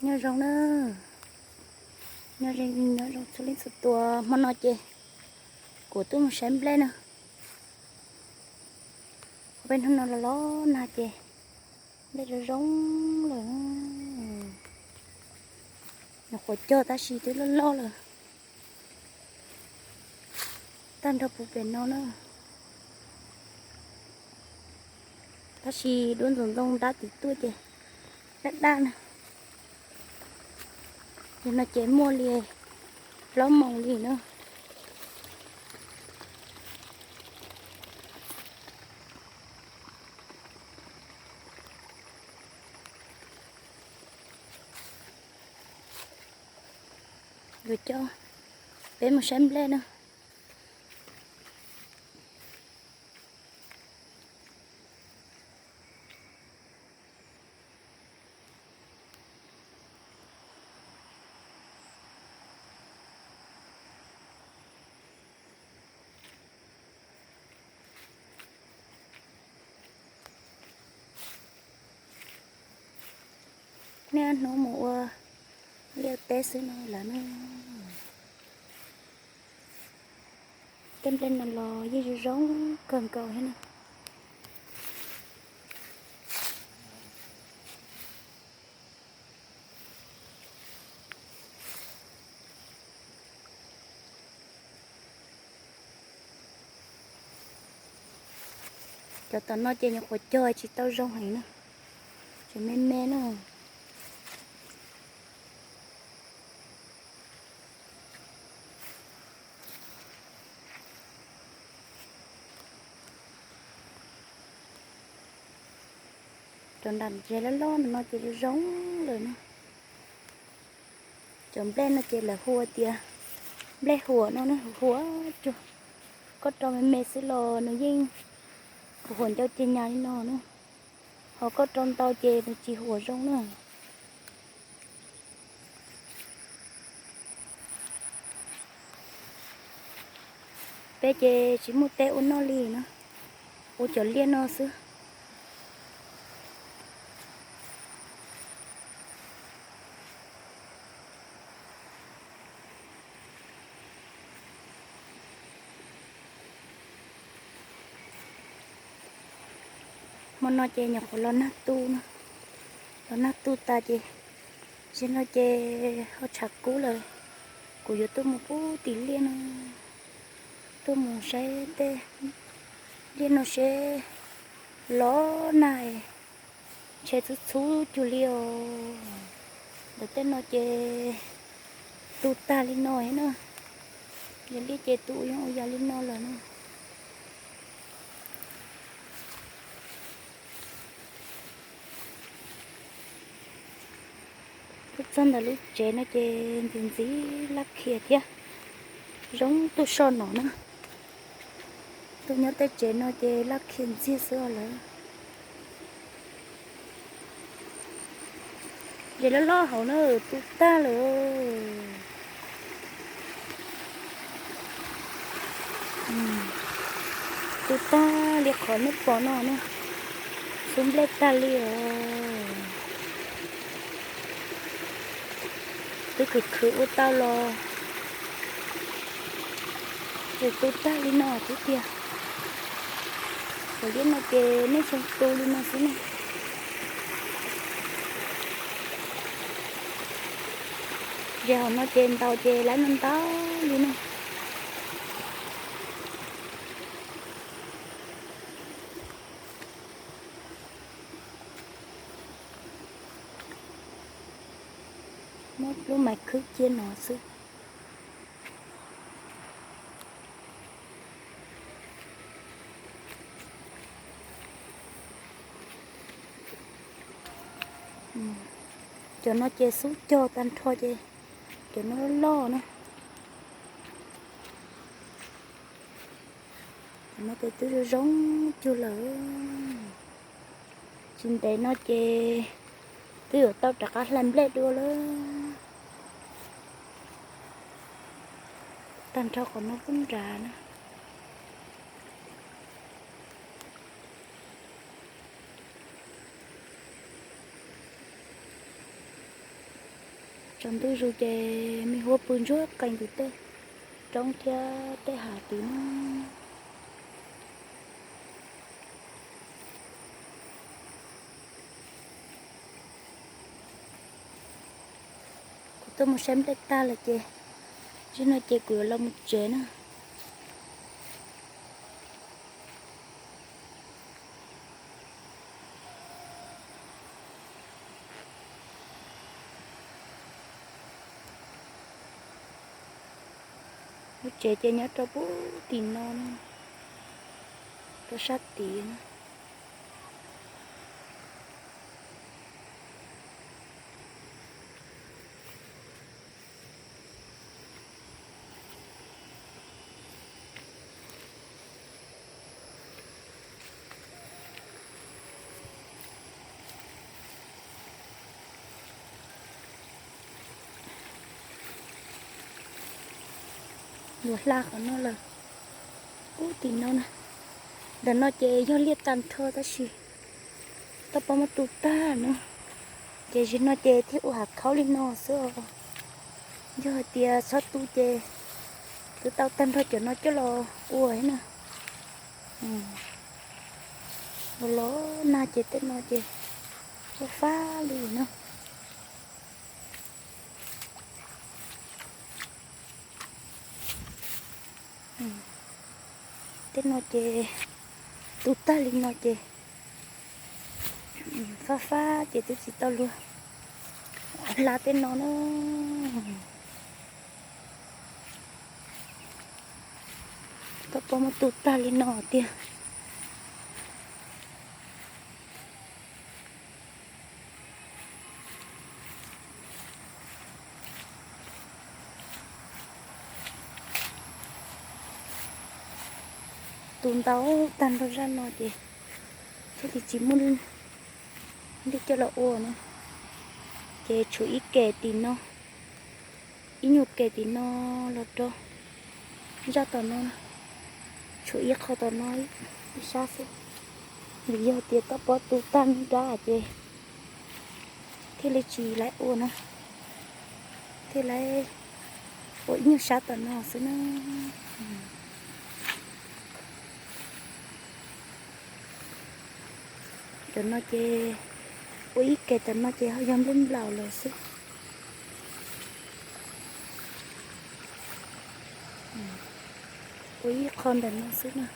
Nyob zoo na, nyob zoo, nyob zoo txhua leej txhua tus. Hmo no ces kuv tuaj mus saib nplej na. Peb hnub no los los nag ces nplej zoo zoo lawm. Nyuam qhuav cog tab sis twb loj loj lawm. Tag nrho puag pem no na. Tab sis duab ntxoov ntoo dab tim tuaj ces daj daj na. Yog no ces muaj li plaub moos li na. Yuav coj peb mus saib nplej na. Niaj hnub mus ua liaj teb xwb no lawm na. Tej nplej no los yeej zoo zoo kawg nkaus thiab na. Cov tom no ces nyuam qhuav cog tsis tau zoo heev na, tseem me me na. Cov nram ze loj loj no ces zoo zoo lawm na. Cov nplej no ces lawv hu tias nplej huam no na, huam cuag. Koj rau me me xwb los nws yeej huam ncau ceg nyas li no na, ho koj rau ntau ces nws tsis huam zoo na. Peb ces tsis muaj teb ua noj li na, ua cov liaj no xwb. Hmo no ces nyuam qhuav los nag tu no, los nag tu tas ces, tam sim no ces ho tshav kub lawm. Kuv yuav tuaj mus pub tim liaj no, tuaj mus saib tej liaj no seb los nag, ntshe txhub txhub cuag li os. Ntawm tej no ces tu tag li no na, yog liaj ces tu ua yoov ua yam li no lawm na. Tuaj txog ntawm lub tsev no ces ntxim ntxim laj khias thiab, zoo tuaj so no na. Tuaj nyob tej tsev no ces laj khias ntxiag xwb lawm. Ze loj loj hauv na, tu tag lawm. Tu tag li qhov nej pom no na, xub nplej tag li os. Twb khwv khwv ua tau los ces tu tag li no xwb tiag. Cov liaj no ces nej tseem tu li no xwb na. Ze hauv no ces ntaus ces lawv no ntau li na. Muab lub mais khwb cia no xwb. Cov no ces xub cog tag nrho ces cov no loj loj na. Cov no ces twb zoo zoo cuag lawm. Tsis ntev no ces twb yuav tau rov qab hlais nplej dua lawm. Tag nrho qhov no pub nrad na. Tsaus ntuj zus ces me huab pw ntsuag qees tus tej roob thiab tej hav tid na. Kuv tuaj mus saib nplej tag lawm ces, zaum no ces kuv yuav los mus tsev na. Lub tsev ces nyob rau pem tim no, rau sab tid na. Yuav hla qhov no lawm. Ub, tim no na. Ntawm no ces yog liaj tag nrho tab sis toj pob muab tu tag no, ces zaum no ces thiaj ua hav khaub li no xwb os. Yog hais tias txhob tu ces twb tau tag nrho cov no coj los ua na. Los los nag ces tej no ces fab fab li na. Tej no ces tu tag li no ces fab fab ces twb tsis tau luag hla tej no na. Toj pob muab tu tag li no tiag. Tu ntau tag nrho zaj no ces thiaj li tsis muaj li coj los ua na. Ces tshuav ib kem tim no, ib nyuag kem tim no los rau zaj tom no, tshuav ib qho tom no ib sab xwb. Vim yog tias toj pob tu tag nrho ces thiaj li tsis laiv ua na, thiaj laiv ua ib nyuag sab tom no xwb na. Tom no ces ua ib kem tom no ces ho yog nplej nplaum lawm xwb. Ua ib qho ntawm no xwb na.